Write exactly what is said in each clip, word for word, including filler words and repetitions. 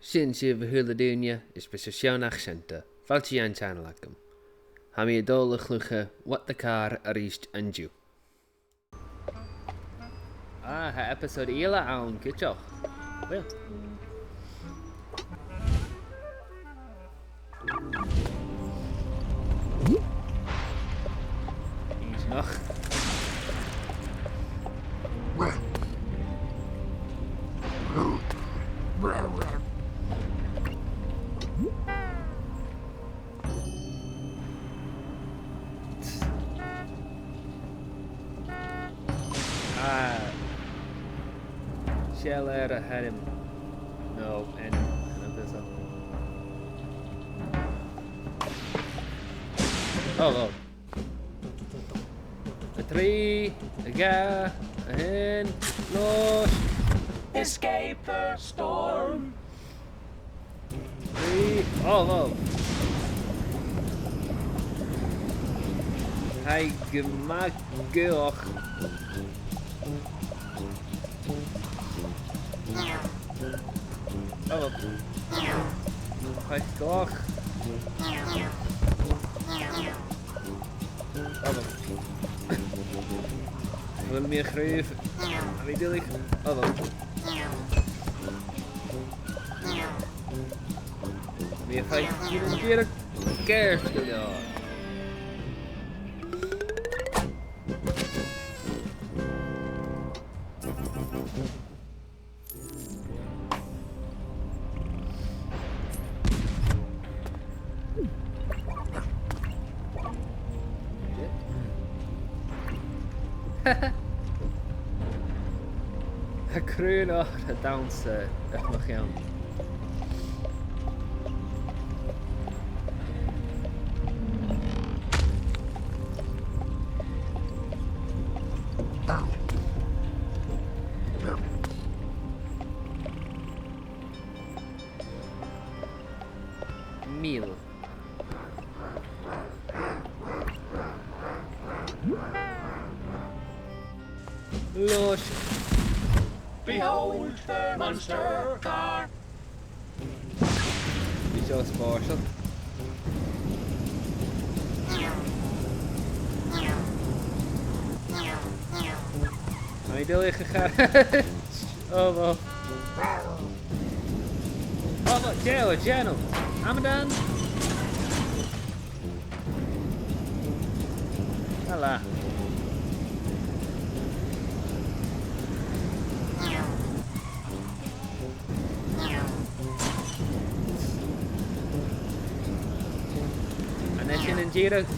Sin sibh, a h-uile duine, is mise Seán Achsanta. Fàilte dhan channel agam. Tha mi a' dol a chluich What the Car a-rithist an-diugh. Ah, tha episode eile ann cuideachd. Uill. Inntinneach. Ah. Seall air a' ghairm. No, an, an píosa. Oh, oh. A trì, a dhà, a h-aon, lòs. Escape the storm. Trì, oh, wow. Tha i gu math gaothach. Oh, wow. Tha i gaothach. Oh, wow. Bheil mi a' craobh? Tha mi duilich. Oh, wow. Bha mi a' faighinn dìreach ceart gu leòr. A' craobh a' dannsa air mo cheann. Mìle. Lòs. Behold the monster car. Bidh seo spòrsail. Tha mi duilich, a charaid. Oh, wow. Oh, look, Joe, a Joe. Amadan. Hello. An e sin an dìreadh?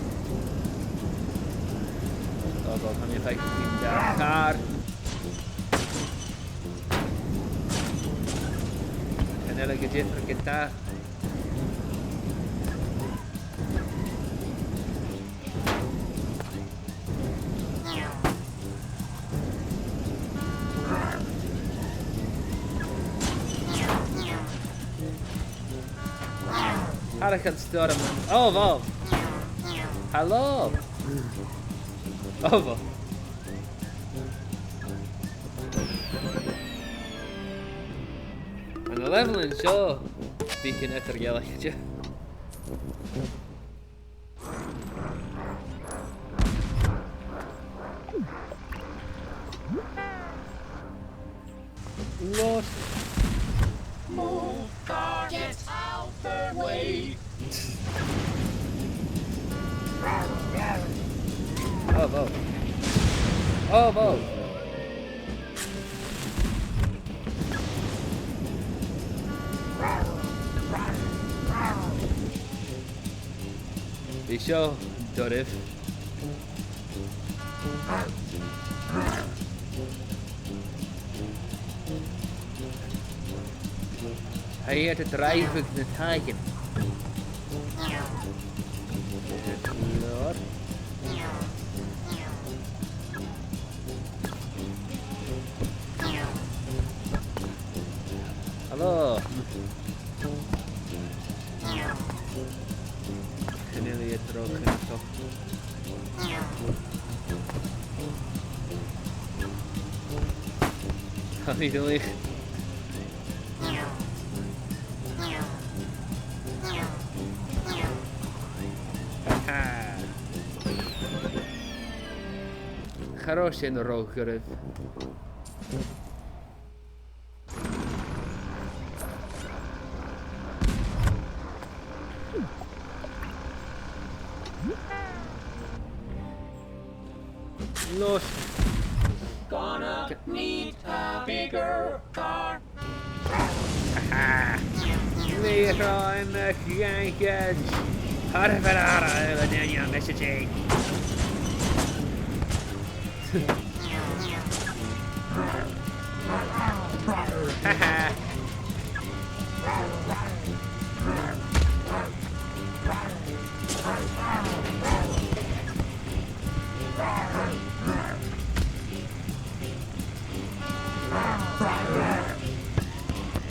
Oh, God, tha mi a' faicinn càr. Chan eil e gu diofar ge-tà. Hurricane storm. Oh, wow. Hello. Oh, wow. An level an seo, bidh e eadar-dhealaichte. Lost. Move, car, get out the way. Oh, wow. Oh, wow. Bidh seo doirbh. Tha iad a' dràibheadh na taighean. Lord. Hello. Chan eil iad ro chinnteach. Tha mi duilich. Cha robh sin ro ghoirid. Los. Gonna need a bigger car. Aha! Leroy McJenkins! Har har har, le Daniel Messaging! Haha!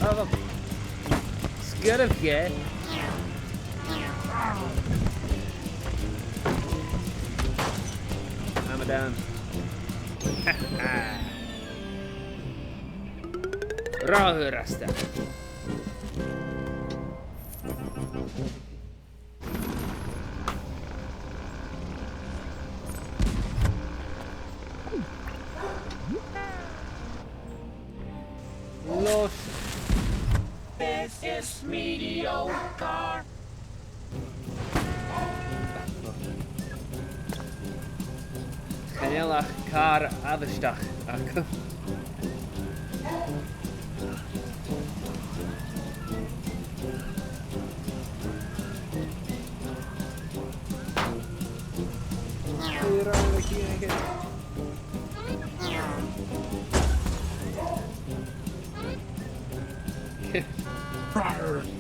Oh, look. Sgurf, yeah. Amadan. Rotha rasta. Los. This is mediocre. Chan eil ach càr àbhaisteach agam.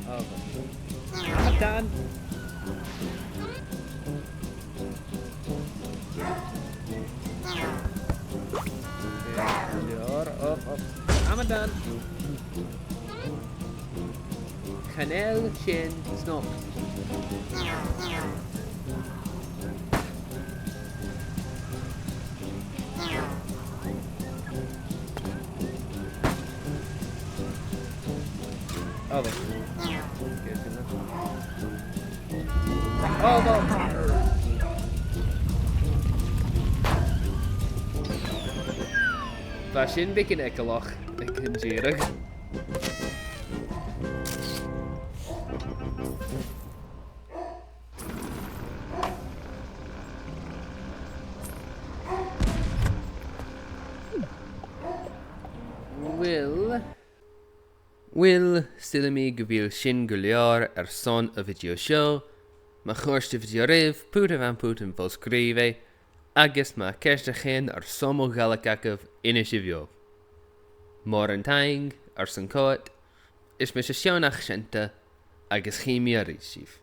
Oh. Amadan. Leor, up, up. Amadan. Chan eil sin snog. Oh, wait. Good enough. Oh, no. Bha sin beagan eagalach aig an deireadh. Uill. Uill, saoilidh mi gu bheil sin gu leòr airson a' video seo. Ma chòrd a' video ribh, put am putan fo-sgrìobhaidh, agus ma tha ceist-a-chèin airson mo Ghàidhlig agaibh, innsibh dhomh. Mòran taing airson coimhead, is mise Seònach Seunta, agus chì mi a-rithist sibh.